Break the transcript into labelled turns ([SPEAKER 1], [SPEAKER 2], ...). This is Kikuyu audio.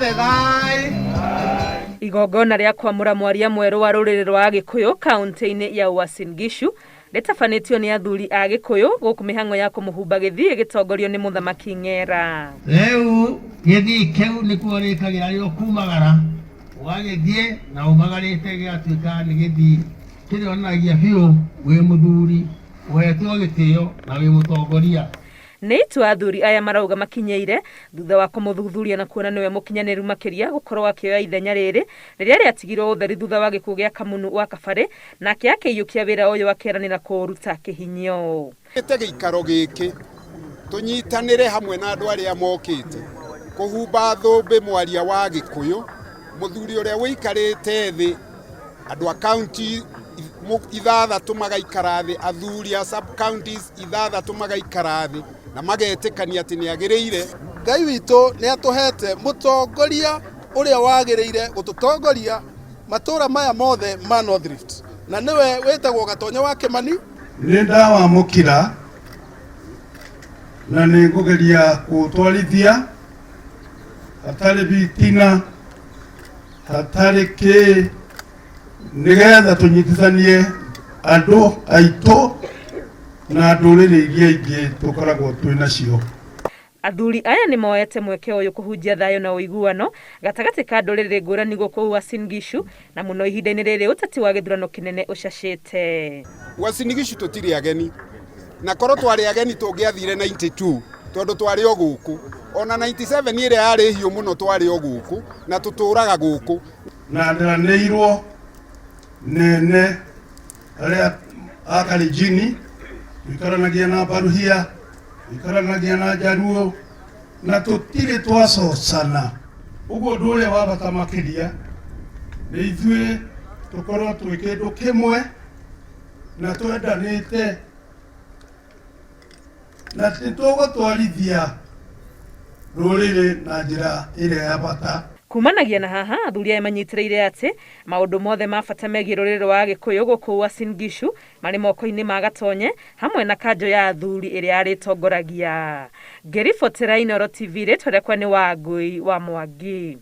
[SPEAKER 1] Othe thai.
[SPEAKER 2] Igongona rĩa kwamũra mwaria mwerũ wa rũrĩrĩ rwa Agĩkũyũ kaunti-inĩ ya Uasin Gishu rĩtabanĩtio nĩ athuri a Gĩkũyũ gũkũ mĩhang'o ya kũmũhumba gĩthii ĩgĩtongorio nĩ Mũthamaki Ng'era.
[SPEAKER 1] Rĩu gĩthii kĩu nĩkuo rĩkagĩra rĩo kumagara ũgagĩthiĩ na umagarĩte, gĩgatuĩka nĩ gĩthii kĩrĩonanagia biũ wĩ mũthuri ũhetwo gĩtĩo na wĩ mũtongoria.
[SPEAKER 2] Nĩ itua athuri aya marauga makinyĩire thutha wa kũmũthuthuria na kuona nĩwe mũkinyanĩru makĩria gũkorwo akĩoya ithenya rĩrĩ rĩrĩa rĩatigirwo ũtheri thutha wa gĩkuũ gĩa Kamunu wa Kabarĩ, nake akĩiyũkia wĩra ũyũ akeranĩra kũũruta kĩhinyio.
[SPEAKER 3] Ĩte gĩikaro gĩkĩ tũnyitanĩre hamwe na andũ arĩa mokĩte kũhumba thũmbĩ mwaria wa Gĩkũyũ, mũthuri ũrĩa ũikarĩte thĩ, andũ a kaunti 6 magaikara thĩ, athuri a sub counties 6 magaikara thĩ na magetĩkania atĩ nĩ agĩrĩire.
[SPEAKER 4] Ngai witũ nĩ atũhete mũtongoria ũrĩa wagĩrĩire gũtũtongoria matũra maya mothe ma North Rift, na nĩwe wĩtagwo Gatonye wa Kĩmani.
[SPEAKER 5] Nĩ ndawamũkĩra na nĩ ngũgeria kũũtwarithia hatarĩ bitina, hatarĩ kĩ, nĩgetha tũnyitithanie andũ aitũ na ndũrĩrĩ iria ingĩ tũkoragwo twĩ nacio.
[SPEAKER 2] Athuri aya nĩ moete mweke ũyũ kũhunjia thayũ na ũiguano gatagatĩ ka ndũrĩrĩ ngũrani gũkũ Uasin Gishu, na mũno ihinda-inĩ rĩrĩ ũteti wa gĩthurano kĩnene ũcacĩte.
[SPEAKER 3] Uasin Gishu tũtirĩ ageni, na korwo twarĩ ageni tũngĩathire 92, tondũ twarĩ o gũkũ. Ona 97 ĩrĩa yarĩ hiũ mũno twarĩ o gũkũ na tũtũraga gũkũ.
[SPEAKER 5] Na ndĩranĩirwo nene arĩa a Kalenjini, tũikaranagia na Baruhia, tũikaranagia na Njaruo na tũtirĩ twacocana. Ũguo ũndũ ũrĩa wa bata makĩria nĩ ithuĩ tũkorwo twĩ kĩndũ kĩmwe na twendanĩte, na nĩ tũgũtwarithia rũrĩrĩ na njĩra ĩrĩa ya bata.
[SPEAKER 2] Kumanagia na haha, athuri aya manyitĩrĩire atĩ maũndũ mothe ma bata megiĩ rũrĩrĩ rwa Agĩkũyũ gũkũ Uasin Gishu marĩ moko-inĩ ma Gatonye hamwe na kanjũ ya athuri ĩrĩa arĩtongoragia. Ngĩribotera Inooro TV, rĩtwa rĩakwa nĩ Wangui wa Mwangi.